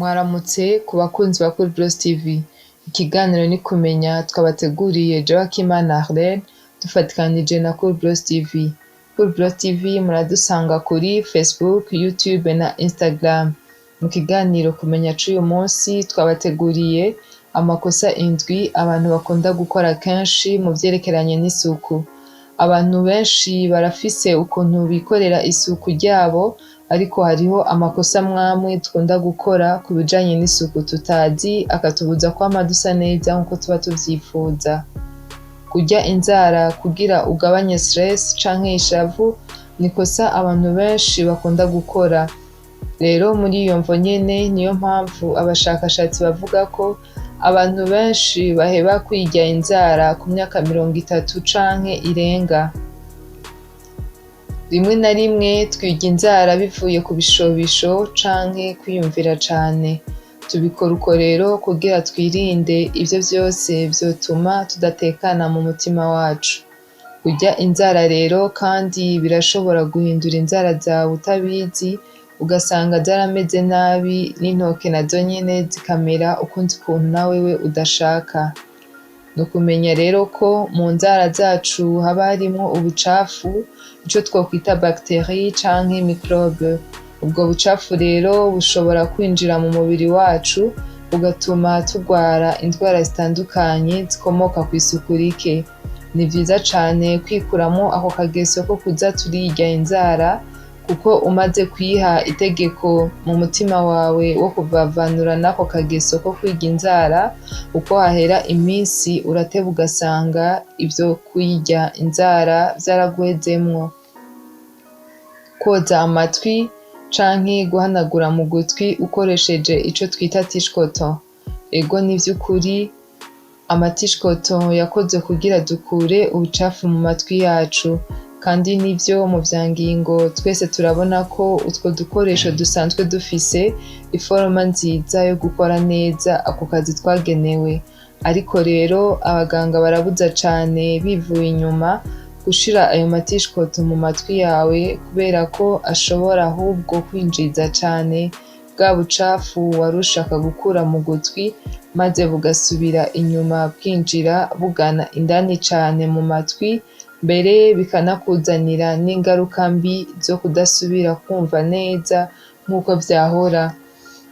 Mwaramutse ku bakunzi ba Cool Bros TV. Ikiganiro ni Kumenya twabateguriye jewe Akimana Arlene dufatikanije na Cool Bros TV. Cool Bros TV muradusanga kuri Facebook, YouTube na Instagram. Mu kiganiro Kumenya c'uyu munsi twabateguriye amakosa 7 abantu bakunda gukora kenshi mu vyerekeranye n'isuku. Abantu benshi barafise ukuntu bikorera isuku ryabo, ariko hariho amakosa amwamwe dukunda gukora ku bijanye n'isuku tutazi, akatubuza kwama dusa neza nkuko tuba tuvyifuza. Kurya inzara kugira ugabanye stress canke ishavu ni ikosa abantu benshi bakunda gukora. Rero muri iyo mvo nyene niyo mpamvu abashakashatsi bavuga ko abantu benshi baheba kwirya inzara ku myaka 30 canke irenga. Rimwe na rimwe twirya inzara bivuye ku bishobisho canke kwiyumvira cane. Tubikora uko rero kugira twirinde ivyo vyose vyotuma tudatekana mu mutima wacu. Kurya inzara rero kandi birashobora guhindura inzara zawe utabizi, ugasanga zarameze nabi n'intoke nazo nyene zikamera ukundi kuntu nawewe udashaka. Ni ukumenya rero ko mu nzara zacu haba harimwo ubucafu, ico twokwita bactéries canke microbe. Ubwo bucafu rero bushobora kwinjira mu mubiri wacu bugatuma tugwara indwara zitandukanye zikomoka kw'isuku rike. Ni vyiza cane kwikuramwo ako kageso ko kuza turirya inzara, kuko umaze kwiha itegeko mu mutima wawe wo kuvavanura n'ako kageso ko kwirya inzara, uko hahera iminsi urateba ugasanga ivyo kwirya inzara vyaraguhezemwo. Kwoza amatwi canke guhanagura mu gutwi ukoresheje ico twita tige-coton. Ego, ni vy'ukuri ama tige-coton yakozwe kugira dukure ubucafu mu matwi yacu, kandi nivyo mu vyangingo twese turabona ko utwo dukoresho dusanzwe dufise i forme nziza yo gukora neza ako kazi twagenewe. Ariko rero abaganga barabuza cane bivuye inyuma gushira ayo ma tige-coton mu matwi yawe, kubera ko ashobora ahubwo kwinjiza cane bwa bucafu wari ushaka gukura mu gutwi, maze bugasubira inyuma bwinjira bugana indani cane mu matwi, mbere bikanakuzanira n'ingaruka mbi zo kudasubira kumva neza nk'uko vyahora.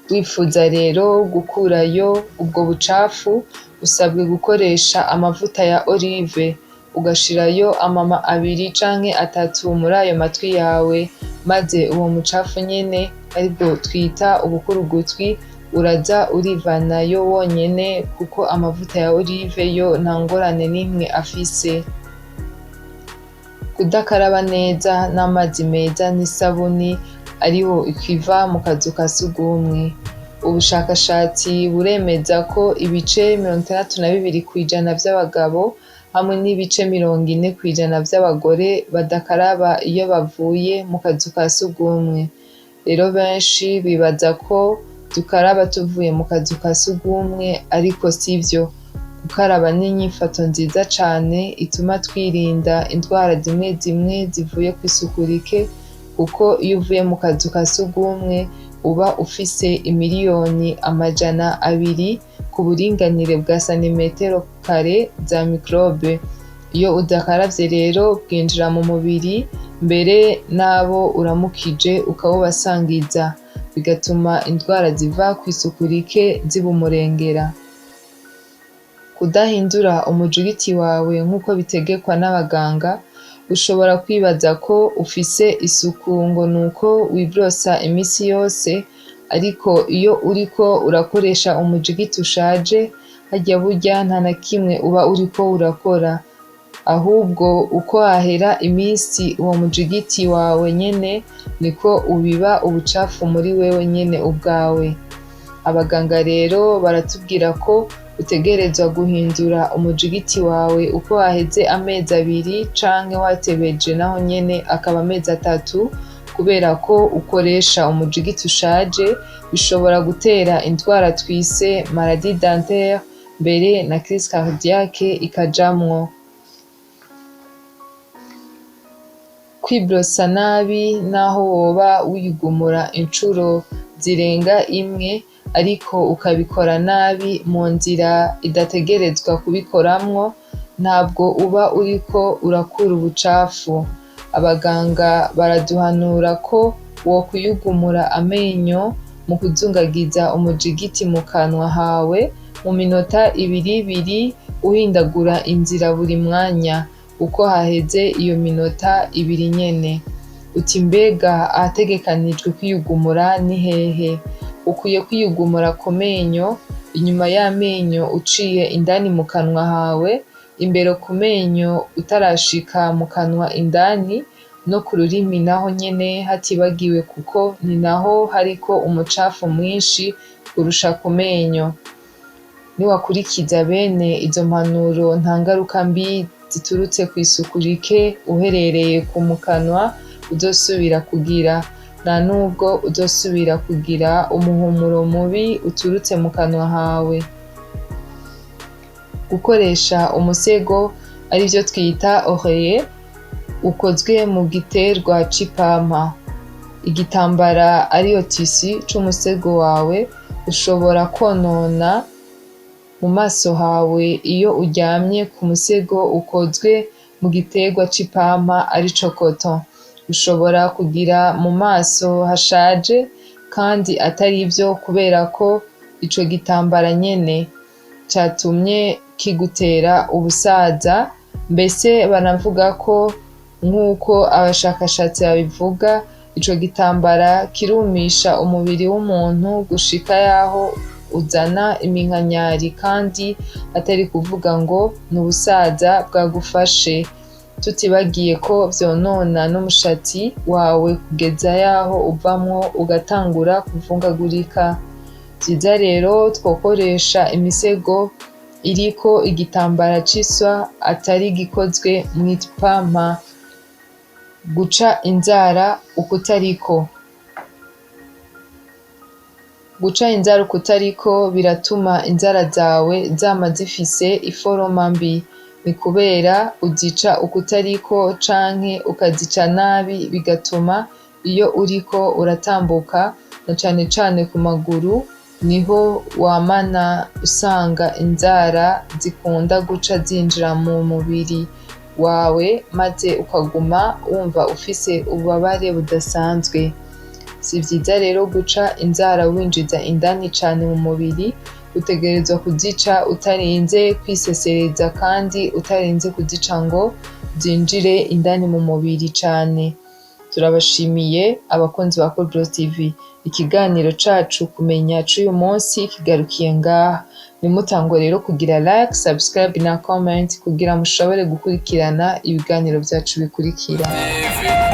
Wifuza rero gukurayo ubwo bucafu, usabwe gukoresha amavuta ya olive, ugashirayo amama 2 canke 3 muri ayo matwi yawe, maze uwo mucafu nyene, aribwo twita ubukurugutwi, uraza urivanayo wonyene, kuko amavuta ya olive yo nta ngorane n'imwe afise. Kudakaraba neza n'amazi meza n'isabuni ariho ikiva mu kazu ka sugumwe. Ubushakashatsi buremeza ko ibice 62% vy'abagabo hamwe n'ibice 40% vy'abagore badakaraba iyo bavuye mu kazu ka sugumwe. Rero benshi bibaza ko dukaraba tuvuye mu kazu ka sugumwe, ariko sivyo. Gukaraba ni inyifato nziza cane ituma twirinda indwara zimwe zimwe zivuye kw'isuku rike, kuko iyo uvuye mu kazu ka sugumwe uba ufise 200,000,000 ku buringanire bwa santimetero kare za microbe. Iyo udakaravye rero bwinjira mu mubiri, mbere n'abo uramukije ukawubasangiza, bigatuma indwara ziva kw'isuku rike ziba umurengera. Kudahindura umujigiti wawe nk'uko bitegekwa n'abaganga. Ushobora kwibaza ko ufise isuku ngo nuko wibrosa imisi yose, ariko iyo uriko urakoresha umujigiti ushaje, harya burya nta na kimwe uba uriko urakora. Ahubwo uko hahera imisi, uwo mujigiti wawe nyene niko ubiba ubucafu muri wewe nyene ubwawe. Abaganga rero baratubwira ko utegerezwa guhindura umujigiti wawe uko haheze amezi 2, canke watebeje naho nyene akaba amezi 3, kubera ko ukoresha umujigiti ushaje bishobora gutera indwara twise maladie dentaire, mbere na crise cardiaque ikajamwo. Kwibrosa nabi, naho woba wigumura incuro zirenga imwe, ariko ukabikora nabi mu nzira idategerezwa kubikoramwo, ntabwo uba uriko urakura ubucafu. Abaganga baraduhanura ko wokwiyugumura amenyo mu kuzungagiza umujigiti mu kanwa hawe mu minota ibiri ibiri, uhindagura inzira buri mwanya uko haheze iyo minota ibiri nyene. Uti mbega ahategekanijwe kwiyugumura ni hehe? Ukwiye kwiyugumura ku menyo, inyuma y'amenyo uciye indani mu kanwa hawe, imbere ku menyo utarashika mu kanwa indani, no ku rurimi naho nyene hatibagiwe, kuko ni naho hariko umucafu mwinshi kurusha ku menyo. Niwakurikiza bene izo mpanuro, nta ngaruka mbi ziturutse kw'isuku rike uherereye ku mu kanwa uzosubira kugira, nta nubwo uzosubira kugira umuhumuro mubi uturutse mu kanwa hawe. Gukoresha umusego, arivyo twita oreiller, ukozwe mu giterwa c'ipampa. Igitambara, ariyo tissu, c'umusego wawe ushobora kwonona mu maso hawe iyo uryamye ku musego ukozwe mu giterwa c'ipampa, arico coton. Ushobora kugira mu maso hashaje kandi atari vyo, kubera ko ico gitambara nyene catumye kigutera ubusaza. Mbese banavuga ko, nk'uko abashakashatsi babivuga, ico gitambara kirumisha umubiri w'umuntu gushika yaho uzana iminkanyari, kandi atari kuvuga ngo ni ubusaza bwagufashe, tutibagiye ko vyonona n'umushatsi wawe kugeza yaho uvamwo ugatangura kuvungagurika. Vyiza rero twokoresha imisego iriko igitambara c'iswa, atari gikozwe mw'ipampa. Guca inzara ukutariko. Guca inzara ukutariko biratuma inzara zawe zama zifise iforoma mbi. Ni kubera uzica ukutariko canke ukazica nabi, bigatuma iyo uriko uratambuka, na cane cane ku maguru, niho wamana usanga inzara zikunda guca zinjira mu mubiri wawe, maze ukaguma wumva ufise ububabare budasanzwe. Si vyiza rero guca inzara winjiza indani cane mu mubiri. Utegerezwa kuzica utarinze kwisesereza, kandi utarinze kuzica ngo zinjire indani mu mubiri cane. Turabashimiye, abakunzi ba Cobros TV. Ikiganiro cacu kumenya c'uyu munsi kigarukiye ngaha. Ntimutangwe rero kugira like, subscribe na comment kugira mushobore gukurikirana ibiganiro vyacu bikurikira. TV.